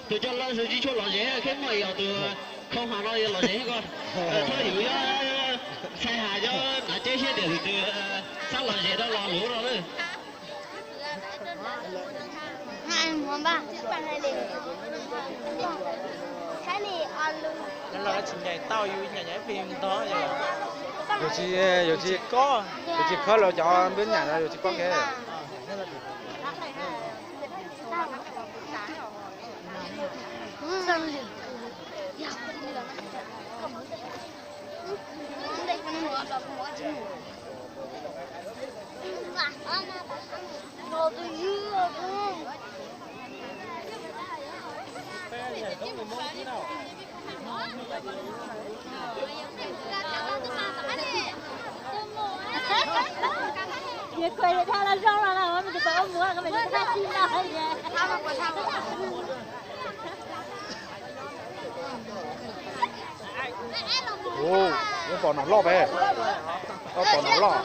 Tus coj lawv sawv tsis tshua lom zem, kheb muaj yog tus khau has no yog lom zem ko. Txhob yus yog xais has cov nav ceb siab tias tus xab lom zem rau los luv rau lawm. Los tsis nyaim tau yus nyaim nyaim plig ntog. Yus tsis, yus tsis, yus tsis khawb los cov npib nyaim no yus tsis paub kev. Ces khuas dhau los zoo los na, ua me tus pam ua muag ko me tus tag si no. Ub, pom nom loj pe. Pom nom loj.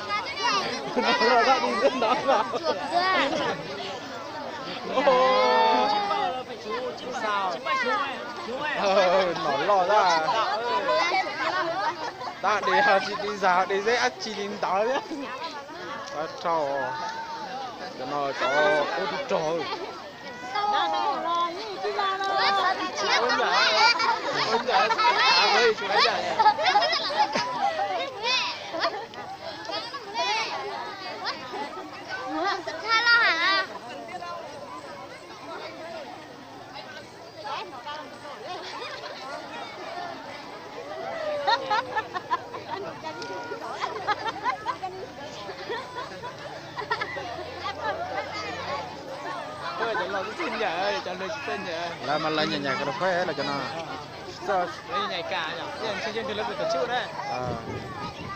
Nom loj tab. Tab dis tsis di zag di zeb dab tsi li ntawd thiab. Rau cov no cov ub tub rog. Lawv mas lawv nyiam nyiam cà phê lawv cov no.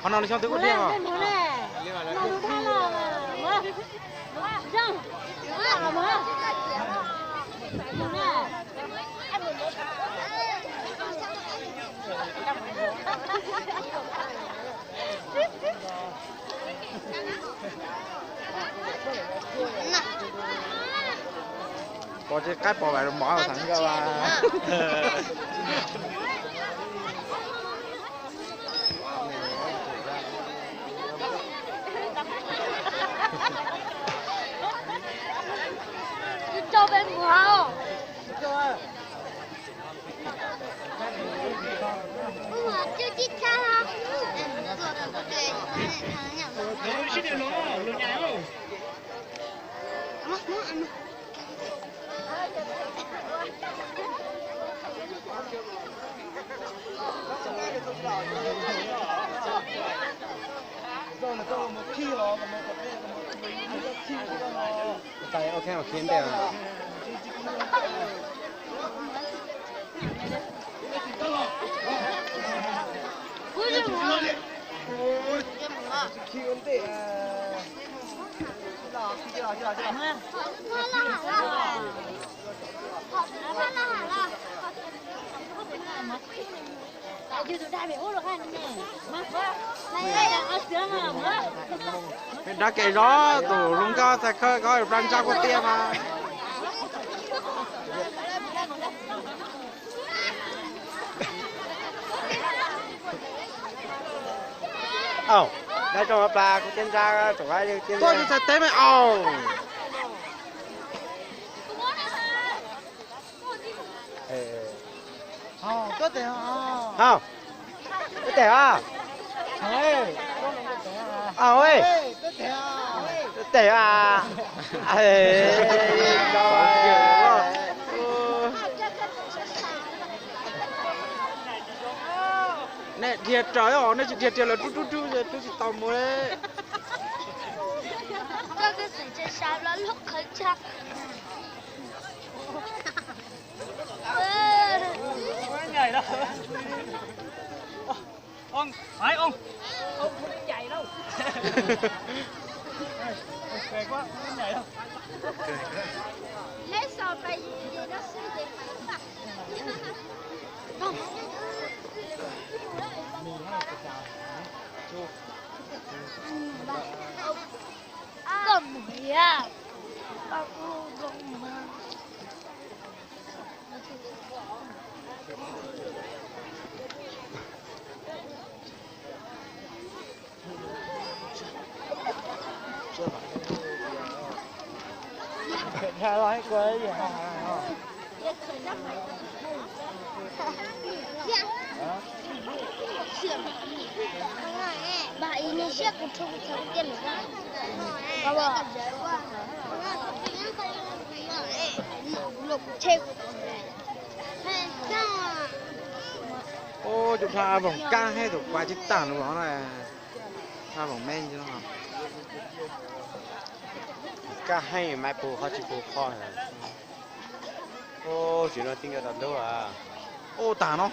Qhov no lawv xyoo twg kuj dhia os. Pom tsis qaib pom vam mov thaum nkawd. Peb dab kev zov tus hluas nkauj txhais khawb ko plab ntsab kuj tiaj mas. Au, dab rau plas kuv tiaj ntsab tsoom qab tiaj. Tuaj tsis txhais teb me au. Hau, tuaj tes a. Au, tuaj tes a. Nej dhia raws os, nej tsis dhia raws lawv rub rub rub, rub tsis tau mus li. Ub, cov phaj voom kab heev, tus kuav tsis tag lus no na. Phaj voom me no. Kab heev, maiv puv qhov tsis puv qhov. Ub, tsis no tib nco tau ntub. Ub, tag no.